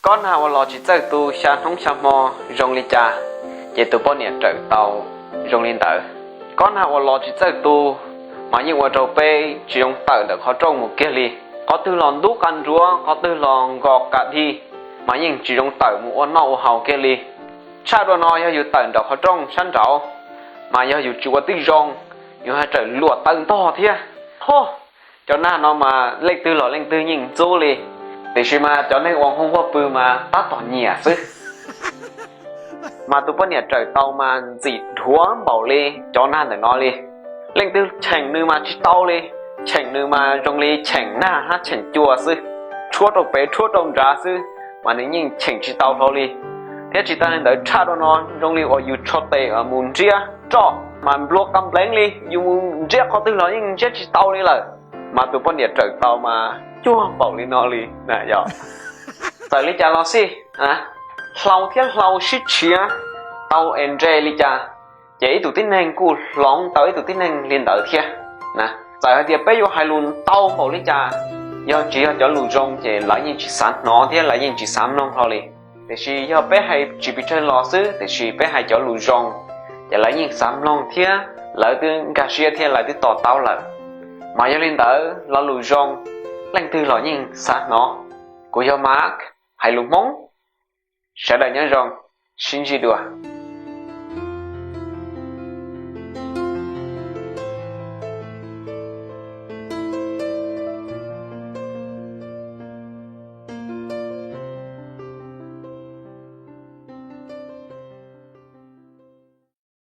Kob nag uas los tsis txawj tu xya hnub xya hmo zoo li cas, ces tus poj niam rawm tau zoo li ntawd. Kob nag uas los tsis txawj tu mas yeej ua rau peb tsis zoo tawm ntawm qhov rooj mus kiag li. Qhov twg los ntub qa nruav, qhov twg los nkos qa dhi, mas yeej tsis zoo tawm mus ua noj ua haus kiag li. Tshaj dua no yog yus tawm nraum qhov rooj sab nraud, mas yog yus tsis ua tib zoo, yus haj tseem luam taw ntog thiab. Ho, cov nag no mas leej twg los leej twg yeej ntxub li, tiam sis mas cov neeg uas nquag pw mas tab tom nyiam xwb. Mas tus poj niam rawm tau mas ntxim dhuav npaum li cov nag ntawm no li. Leej twg cheem nws mas tsis tau li, cheem nws mas zoo li cheem nag hab cheem cua xwb, rhuab rau pem rhuab rau nrad xwb, mas nws yeej cheem tsis tau hlo li. Thiab tsis tas li ntawd, tshaj dua no zoo li uas yus tsho tes mus ntsiab roj mas nplua qa npleev li, yus mus ntsiab qhov twg los yeej ntsiab tsis tau li lawm. Mas tus poj niam rawm tau mas cuag npaum li no li. Txawm li cas los xij, hlau thiab hlau sib tshiav tau es nres li cas, ces ib tug tib neeg kuj hloov tau ib tug tib neeg li ntawd thiab. Txawm hais tias peb yuav hais lus ntau npaum li cas, yog tsis yog cov lus zoo ces lawv yeej tsis xav hnov thiab lawv yeej tsis xav mloog hlo li. Tiam sis yog peb hais tsis pes tsawg los xwb, tiam sis peb hais cov lus zoo, ces lawv yeej xav mloog thiab lawv twb nkag siab thiab lawv twb to taub lawm. Mas yog li ntawd, lo lus zoo leej twg los yeej xav hnov. Kuv yog Mark, hais lus Hmoob. Sawv daws nyob zoo, sib ntsib dua.